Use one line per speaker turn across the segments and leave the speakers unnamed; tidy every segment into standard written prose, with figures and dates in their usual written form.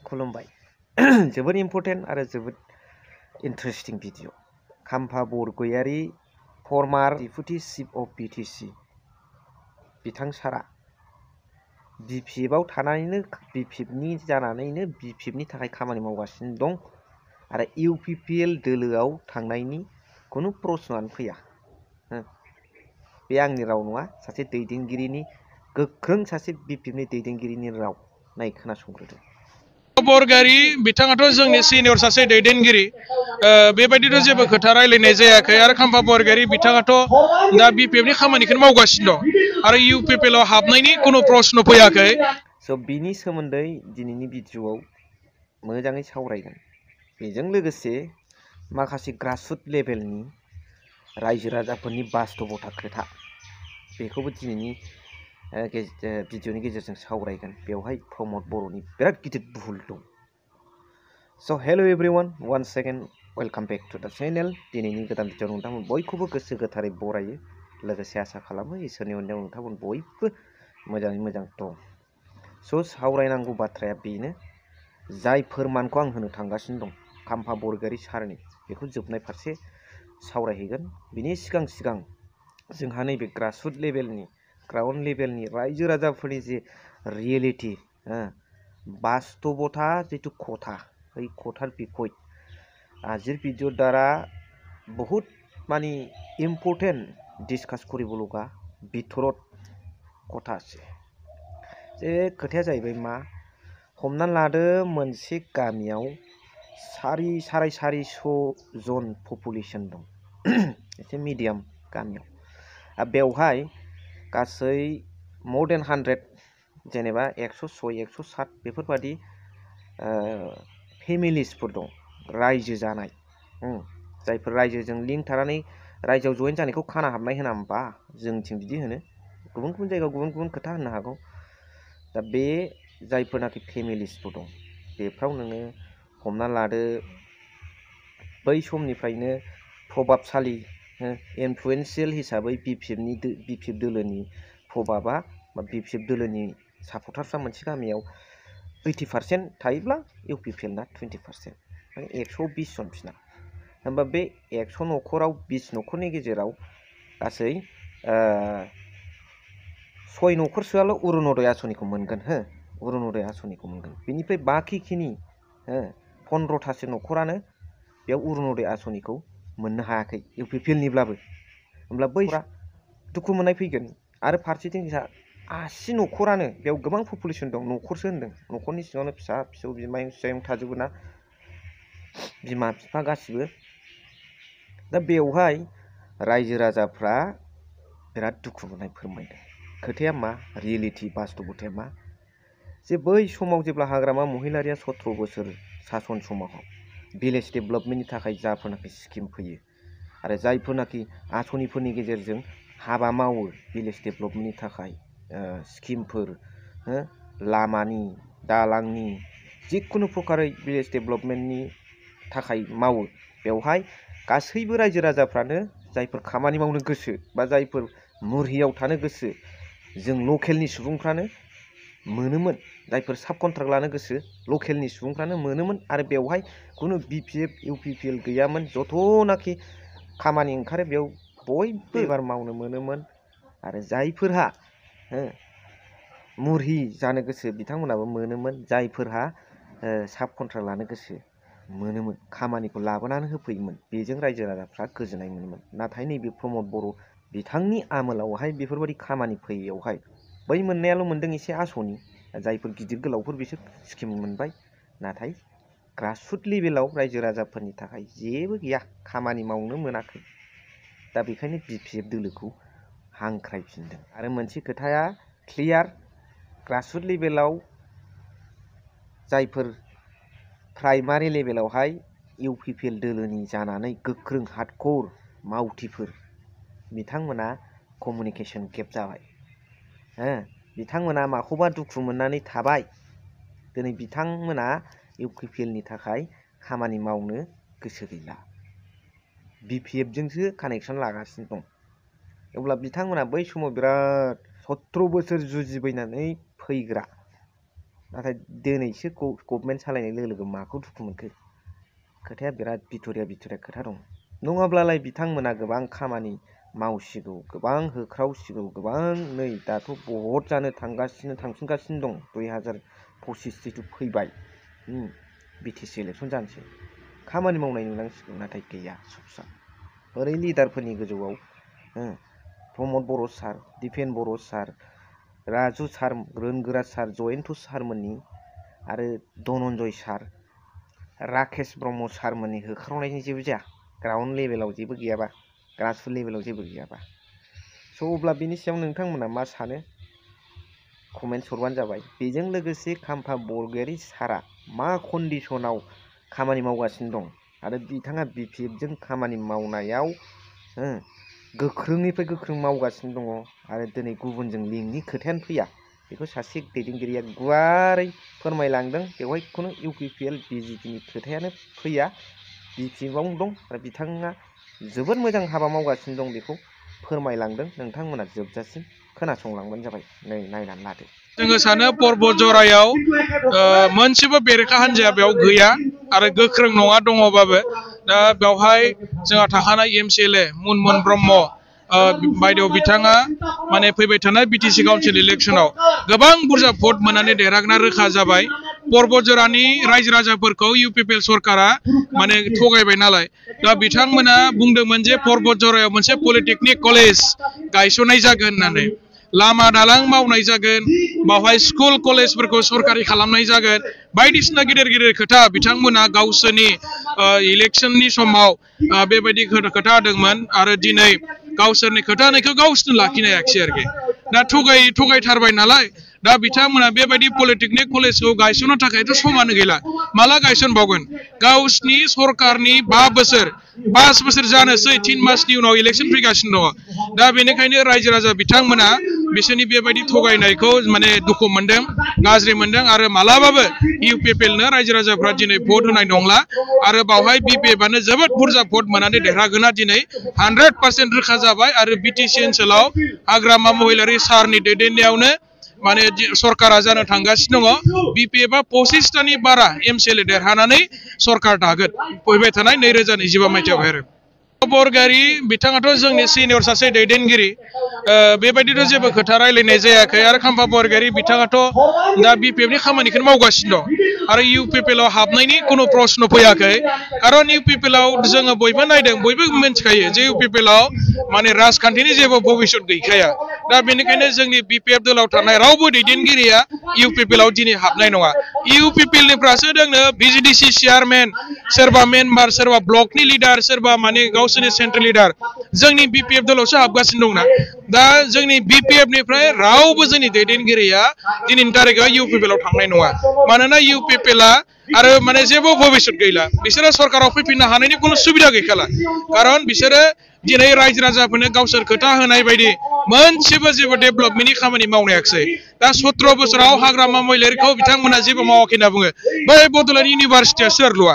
खुलुमबाय जोबोद इम्पर्टेन्ट आरो जोबोद इन्टारेस्टिं भिडिअ खाम्फा Borgoyary former deputy chief of BTC बिथां सारा बिपिएफआव थानानैनो बिपिएफनि जानानैनो बिपिएफनि थाखाय खामानि मावगासिनो दं आरो इउपिपिएल दोलोआव थांनायनि खुनु प्रश्नआनो फैया बे आंनि राव नङा सासे दैदेनगिरिनि गोख्रों सासे बिपिएफनि दैदेनगिरिनि राव नाय खोनासंग्रोदो
बरगयारि बिथाङाथ' जोंनि सिनियर सासे दैदेनगिरि बेबायदिथ' जेबो खोथा रायलायनाय जायाखै आरो खाम्फा बरगयारि बिथाङाथ' दा बिपिएफनि खामानिखौनो मावगासिनो दं आरो इउपिपिएलआव हाबनायनि खुनु प्रश्न फैयाखै
स' बिनि सोमोन्दै दिनैनि भिडिअआव मोजाङै सावरायगोन बेजों लोगोसे माखासे ग्रासरुट लेभेलनि रायजो राजाफोरनि बास्तबता खोथा बेखौबो दिनैनि भिडिअनि गेजेरजों सावरायगोन बेवहाय प्रमद बर'नि बिराद गिदिर भुल दं so' hello' everyone one second welcome back to the channel दिनैनि गोदान भिडिअ नोंथांमोन बयखौबो गोसो गोथारै बरायो लोगोसे आसा खालामो इसोरनि अननायाव नोंथांमोन बयबो मोजाङै मोजां दं स' सावरायनांगौ बाथ्राया बेनो जाय फोरमानखौ आं होनो थांगासिनो दं खाम्फा बरगयारि सारनि बेखौ जोबनाय फारसे सावरायहैगोन बिनि सिगां जोंहा नैबे ग्रासरुट लेभेलनि ग्राउन्ड लेभेलनि रायजो राजाफोरनि जे रियेलिटि बास्तबता जितु कथा এই কথার বিষয় আজিৰ ভিডিঅ'ৰ দ্বাৰা বহুত মানে ইম্পৰ্টেণ্ট ডিছকাছ কৰিব লগা ভিতৰত কথা আছে যে खोथाया जाहैबाय मा हमनानै लादो मोनसे गामियाव साराय सारिस' जन पपुलेसन दं एसे मिडियाम गामियाव बेवहाय गासै मर देन 100 जेनेबा 106 107 बेफोरबादि फेमिलिसफोर दं रायजो जानाय जायफोर रायजोजों लिंक थानानै रायजोआव जइन जानायखौ खाना हाबनाय होना होमबा जोंथिं बिदि होनो गुबुन गुबुन जायगायाव गुबुन गुबुन खोथा होननो हागौ दा बे जायफोरनाखि फेमिलिसफोर दं बेफ्राव नोङो हमना लादो बै समनिफ्रायनो प्रभाबशालि इनफ्लुएन्सियेल हिसाबै बिपिएफ दोलोनि प्रभाबा बा बिपिएफ दोलोनि सापर्टार्सआ मोनसे गामियाव 80% थायोब्ला इउपिपिएलना 20% माने 120 जन बिना होमबा बे 100 न'खराव 20 न'खरनि गेजेराव गासै 6 न'खरसोआल' अरुण'दय आसनिखौ मोनगोन अरुण'दय आसनिखौ मोनगोन बेनिफ्राय बाखिखिनि 15थासो न'खरानो बेयाव अरुण'दय आसनिखौ मोननो हायाखै इउपिपिएलनिब्लाबो होमब्ला बैफ्रा दुखु मोननाय फैगोन आरो फारसेथिं 80 न'खरानो बेयाव गोबां पपुलेसन दं न'खरसो होनदों न'खरनि सिङावनो फिसा फिसौ बिमायं फिसायं थाजोबो ना बिमा बिफा गासिबो दा बेवहाय रायजो राजाफ्रा बिराद दुखु मोननाय फोरमायदों खोथाया मा रियेलिटि बास्तबताया मा जे बै समाव जेब्ला हाग्रामा महिलारिया 17 बोसोर सासन समाव भिलेज डेभेलपमेन्टनि थाखाय जाफोरनाखि स्किम फैयो आरो जायफोरनाखि आसनिफोरनि गेजेरजों हाबा मावो भिलेज डेभेलपमेन्टनि थाखाय स्किमफोर लामानि दालांनि जिखुनु प्रकारै भिलेज डेभेलपमेन्टनि थाखाय मावो बेवहाय गासैबो रायजो राजाफ्रानो जायफोर खामानि मावनो गोसो बा जायफोर मुरहियाव थानो गोसो जों लकेलनि सुबुंफ्रानो मोनोमोन जायफोर साब कन्ट्राक्ट लानो गोसो लकेलनि सुबुंफ्रानो मोनोमोन आरो बेवहाय खुनु बिपिएफ इउपिपिएल गैयामोन जथ'नाखि खामानि ओंखारो बेयाव बयबो लेबार मावनो मोनोमोन आरो जायफोरहा मुरहि जानो गोसो बिथांमोनाबो मोनोमोन जायफोरहा साब कन्ट्राक्ट लानो गोसो मोनोमोन खामानिखौ लाबोनानै होफैयोमोन बेजों रायजो राजाफ्रा गोजोननाय मोनोमोन नाथाय नैबे प्रमद बर' बिथांनि आमोलावहाय बेफोरबायदि खामानि फैयैयावहाय बै मोननायाल' मोनदों एसे आसनि जायफोर गिदिर गोलावफोर बिसोर स्किम मोनबाय नाथाय ग्रासरुट लेभेलाव रायजो राजाफोरनि थाखाय जेबो गैया खामानि मावनो मोनाखै दा बेखायनो बिपिएफ दोलोखौ हांख्रायफिनदों आरो मोनसे खोथाया क्लियार ग्रासरुट लेभेलाव जायफोर प्राइमारि लेभेलावहाय इउपिपिएल दोलोनि जानानै गोख्रों हार्डक'र मावथिफोर बिथांमोना कमिउनिकेसन गेप जाबाय बिथांमोना माखौबा दुखु मोननानै थाबाय दिनै बिथांमोना इउपिपिएलनि थाखाय खामानि मावनो गोसो गैला बिपिएफजोंसो कानेक्सन लागासिनो दं अब्ला बिथांमोना बै समाव बिराद 17 बोसोर जुजिबोनानै फैग्रा नाथाय दिनैसो गभर्नमेन्ट सालायनाय लोगो लोगो माखौ दुखु मोनखो खोथाया बिराद बिथरिया खोथा दं नङाब्लालाय बिथांमोना गोबां खामानि मावसिगौ गोबां होख्रावसिगौ गोबां नै दाथ' भट जानो थांफिनगासिनो दं 2025 जिथु फैबाय बिटिसि इलेक्सन जानोसै खामानि मावनाय नुनांसिगौ नाथाय गैया सबसा ओरै लिडारफोरनि गोजौआव प्रमद बर' सार दिपेन बर' सार राजु सार रोनगोरा सार जयन्त सारमोननि आरो धनन्जय सार राकेश ब्रह्म सारमोननि होख्रावनायनि जेबो जाया ग्राउन्ड लेभेलाव जेबो गैयाबा ग्रासरुट लेभेलाव जेबो गैयाबा स' अब्ला बिनि सायाव नोंथांमोना मा सानो कमेन्ट हरबानो जाबाय बेजों लोगोसे खाम्फा बरगयारी सारा मा कन्डिसनाव खामानि मावगासिनो दं आरो बिथाङा बिपिएफजों खामानि मावनायाव गोख्रोंनिफ्राय गोख्रों मावगासिनो दङ आरो दिनै गुबुनजों लिंकनि खोथायानो फैया बेखौ सासे दैदेनगिरिया गुवारै फोरमायलांदों बेवहाय खुनु इउपिपिएल बिजेपिनि खोथायानो फैया बिपिएफआवनो दं आरो बिथाङा जोबोद मोजां हाबा मावगासिनो दं बेखौ फोरमायलांदों नोंथांमोना जोबजासिम खोनासंलांबानो जाबाय नै नायनानै लादो
जोङो सानो पर्बतजरायाव मोनसेबो बेरेखा हान्जाया बेयाव गैया आरो गोख्रों नङा दङबाबो दा बेवहाय जोंहा थाखानाय एमसिएलए मुनमुन ब्रह्म बायदेव बिथाङा माने फैबाय थानाय बिटिसि काउन्सिल इलेक्सनाव गोबां बुरजा भट मोननानै देरहागोना रोखा जाबाय पर्बतजरानि रायजो राजाफोरखौ इउपिपिएल सरकारा माने थगायबाय नालाय दा बिथांमोना बुंदोंमोन जे पर्बतजरायाव मोनसे पलिटेकनिक कलेज गायसननाय जागोन होननानै लामा दालां मावनाय जागोन बावहाय स्कुल कलेजफोरखौ सरकारि खालामनाय जागोन बायदिसिना गिदिर गिदिर खोथा बिथांमोना गावसोरनि इलेक्सननि समाव बेबायदि खोथा होदोंमोन आरो दिनै गावसोरनि खोथा होनायखौ गावसोरनो लाखिनो हायाखिसै आरोखि दा थगायथारबाय नालाय दा बिथांमोना बेबायदि पलिटेकनिक कलेजखौ गायसननो थाखायथ' समानो गैला माला गायसनबावगोन गावसिनि सरकारनि 5 बोसोर जानोसै 3 मासनि उनाव इलेक्सन फैगासिनो दङ दा बेनिखायनो रायजो राजा बिथांमोना बिसोरनि बेबायदि थगायनायखौ माने दुखु मोनदों गाज्रि मोनदों आरो मालाबाबो इउपिपिएलनो रायजो राजाफ्रा दिनै भट होनाय नंला आरो बावहाय बिपिएफआनो जोबोद बुरजा भट मोननानै देरहागोना दिनै 100% रोखा जाबाय आरो बिटिसि ओनसोलाव हाग्रामा महिलारी सारनि दैदेननायावनो माने सरकारा जानो थांगासिनो दङ बिपिएफआ 25टानि बारा एमसिएलए देरहानानै सरकार दागोन फैबाय थानाय 2025 मायथाइयावहाय आरो बरगयारी बिथाङाथ' जोंनि सिनियर सासे दैदेनगिरि बेबायदिथ' जेबो खोथा रायलायनाय जायाखै आरो खाम्फा बरगयारी बिथाङाथ' दा बिपिएफनि खामानिखौनो मावगासिनो दं आरो इउपिपिएलआव हाबनायनि खुनु प्रश्न फैयाखै खारन इउपिपिएलआव जोङो बयबो नायदों बयबो मिन्थिखायो जे इउपिपिएलआव माने राजखान्थिनि जेबो भबिष्यत गैखाया दा बेनिखायनो जोंनि बिपिएफ दलाव थानाय रावबो दैदेनगिरिया इउपिपिएलआव दिनै हाबनाय नङा इउपिपिएलनिफ्रासो दोंनो भिजिडिसि चेयारमेन सोरबा मेम्बार सोरबा ब्लकनि लिडार सोरबा माने गावसोरनि सेन्ट्रेल लिडार जोंनि बिपिएफ दलावसो हाबगासिनो दंना दा जोंनि बिपिएफनिफ्राय रावबो जोंनि दैदेनगिरिया दिनैनि तारिखाव इउपिपिएलआव थांनाय नङा मानोना इउपिपिएलआ आरो माने जेबो भबिष्यत गैला बिसोरो सरकाराव फैफिननो हानायनि खुनु सुबिदा गैखाला खारन बिसोरो दिनै रायजो राजाफोरनो गावसोर खोथा होनाय बायदि मोनसेबो जेबो डेभेलपमेन्टनि खामानि मावनायाखिसै दा 17 बोसोराव हाग्रामा महिलारीखौ बिथांमोना जेबो मावाखै होनना बुङो बै बड'लेण्ड इउनिभारसिटिया सोर लुआ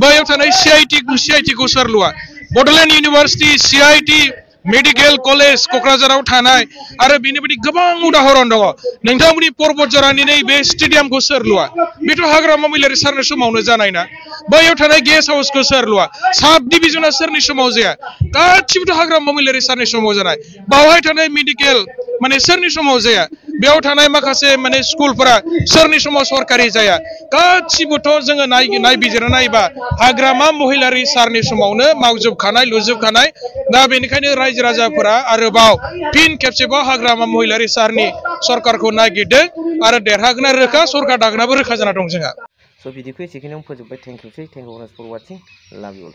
बैयाव थानाय सिआइटिखौ सोर लुआ Bodoland university CIT medical college क'क्राझाराव थानाय आरो बेनि बायदि गोबां उदाहरन दङ नोंथांमोननि पर्बतजरानि नैबे स्टेडियामखौ सोर लुआ बेथ' हाग्रामा महिलारी सारनि समावनो जानाय ना बैयाव थानाय गेस्ट हाउसखौ सोर लुआ साब डिभिजना सोरनि समाव जाया गासिबोथ' हाग्रामा महिलारी सारनि समाव जानाय बावहाय थानाय मेडिकेल माने सोरनि समाव जाया बेयाव थानाय माखासे माने स्कुलफोरा सोरनि समाव सरकारि जाया गासिबोथ' जोङो नायबिजिरना नायबा हाग्रामा महिलारी सारनि समावनो मावजोबखानाय लुजोबखानाय दा बेनिखायनो रायजो राजाफोरा आरोबाव फिन खेबसेबाव हाग्रामा महिलारी सारनि सरकारखौ नागिरदों आरो देरहागोना रोखा सरकार दागोनाबो रोखा जाना दं जोंहा
स' भिडिअखौ एसेखिनियावनो फोजोबबाय थेंक इउ फर वाचिं लाभ इउ